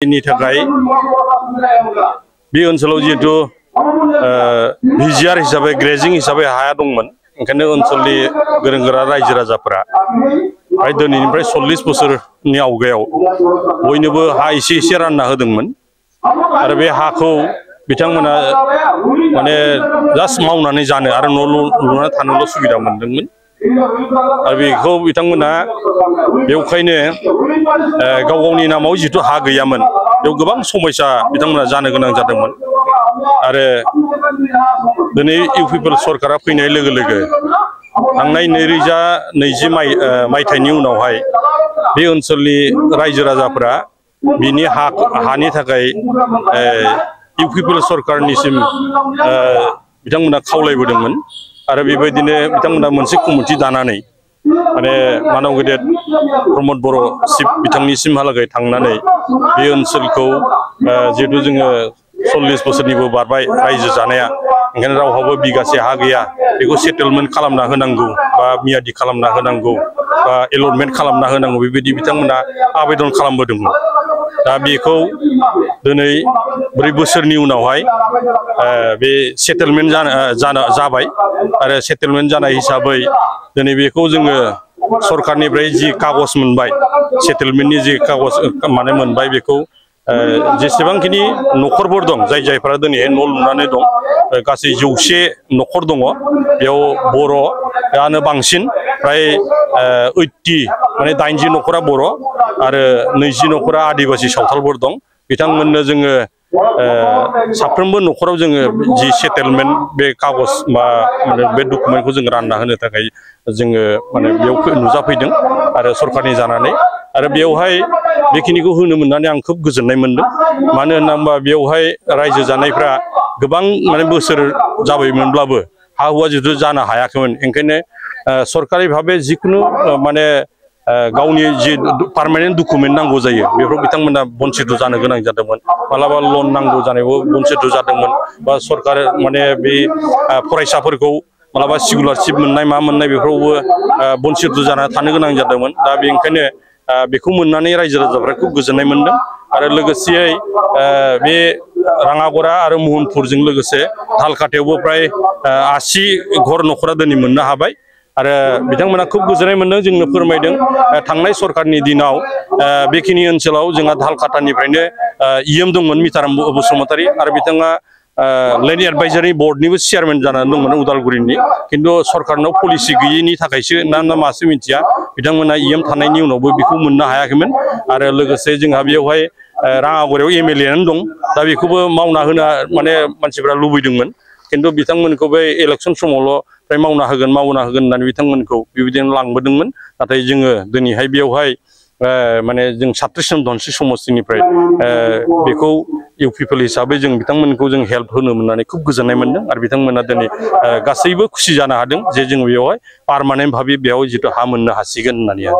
नि थाखाय बे ओनसोलाव जिहेतु भिजिआर हिसाबै ग्रेजिं हिसाबै हाया दंमोन ओंखायनो ओनसोलनि गोरों गोरा रायजो राजाफोरा फ्राय दिनैनिफ्राय 40 बोसोरनि आवगायाव बयनोबो हा एसे रानना होदोंमोन आरो बे हाखौ बिथांमोना माने जास्ट मावनानै जानो आरो न' लुनानै थानोल' सुबिदा मोनदोंमोन आरो बेखौ बिथांमोना बेवखायनो गाव गावनि नामाव जिथु हा गैयामोन बेयाव गोबां समस्या बिथांमोना जानो गोनां जादोंमोन आरो दिनै इउपिपिएल सरकारा फैनाय लोगो लोगो थांनाय 2020 मायथाइनि उनावहाय बे ओनसोलनि रायजो राजाफोरा बिनि हानि थाखाय इउपिपिएल सरकारनिसिम बिथांमोना खावलायबोदोंमोन आरो बेबायदिनो बिथांमोना मोनसे कमिटि दानानै माने मानव गेदेर प्रमद बर' चिफ बिथांनिसिमहालागै थांनानै बे ओनसोलखौ जिहेतु जोङो 40 बोसोरनिबो बारबाय रायजो जानाया ओंखायनो रावहाबो बिगासे हा गैया बेखौ सेटेलमेन्ट खालामना होनांगौ बा मियादि खालामना होनांगौ बा एलटमेन्ट खालामना होनांगौ बेबायदि बिथांमोना आवेदन खालामबोदोंमोन दा बेखौ दिनै 4 बोसोरनि उनावहाय बे सेटेलमेन्ट जाबाय आरो सेटेलमेन्ट जानाय हिसाबै दिनै बेखौ जोङो सरकारनिफ्राय जि कागज मोनबाय सेटेलमेन्टनि जि कागज माने मोनबाय बेखौ जेसेबांखिनि न'खरफोर दं जायफोरा दिनैहाय न' लुनानै दं गासै 100 न'खर दङ बेयाव बर'आनो बांसिन फ्राय 80 माने 80 न'खरा बर' आरो 20 न'खरा आदिबासि सावथालफोर दं बिथांमोननो जोङो साफ्रोमबो न'खराव जोङो जि सेटेलमेन्ट बे कागज बा बे डकुमेन्टखौ जों रानना होनो थाखाय जोङो माने बेयाव नुजाफैदों आरो सरकारनि जानानै आरो बेवहाय बेखिनिखौ होनो मोननानै आं खोब गोजोननाय मोनदों मानो होनना बुङोबा बेवहाय रायजो जानायफ्रा गोबां माने बोसोर जाबायमोनब्लाबो हा हुआ जिथु जानो हायाखैमोन ओंखायनो सरकारि भाबे जिखुनु माने गावनि जि पार्मानेन्ट डकुमेन्ट नांगौ जायो बेफोराव बिथांमोना बन्सित जानो गोनां जादोंमोन मालाबा लन नांगौ जानायावबो बन्सित जादोंमोन बा सरकार माने बे फरायसाफोरखौ मालाबा स्कलारशिप मोननाय मा मोननाय बेफोरावबो बन्सित जाना थानो गोनां जादोंमोन दा बेनिखायनो बेखौ मोननानै रायजो राजाफ्रा खुब गोजोननाय मोनदों आरो लोगोसेयै बे राङागरा आरो महनपुरजों लोगोसे धालकाटायावबो प्राय 80 घर न'खरा दिनै मोननो हाबाय आरो बिथांमोना खुब गोजोननाय मोनदों जोंनो फोरमायदों थांनाय सरकारनि दिनाव बेखिनि ओनसोलाव जोंहा धालकाटानिफ्रायनो इएम दंमोन मिताराम बसुमतारी आरो बिथाङा लैंड एडभाइजारि बर्डनिबो चेयारमेन जानानै दंमोन उदालगुरिनि किन्तु सरकारनाव पलिसि गैयैनि थाखायसो ना मासो मिथिया बिथांमोना इएम थानायनि उनावबो बेखौ मोननो हायाखैमोन आरो लोगोसे जोंहा बेयावहाय राङागरायाव एमएलए दं दा बेखौबो मावना होनो माने मानसिफ्रा लुबैदोंमोन किन्तु बिथांमोनखौ बे इलेक्सन समावल' फ्राय मावना होगोन होननानै बिथांमोनखौ बेबायदिनो लांबोदोंमोन नाथाय जोङो दिनैहाय बेवहाय माने जों सात्रिसजन धनस्रि समस्तिनिफ्राय बेखौ इउपिपिएल हिसाबै जों बिथांमोनखौ जों हेल्प होनो मोननानै खुब गोजोननाय मोनदों आरो बिथांमोना दिनै गासैबो खुसि जानो हादों जे जों बेवहाय पार्मानेन्ट भाबे बेयाव जितु हा मोननो हासिगोन होननानै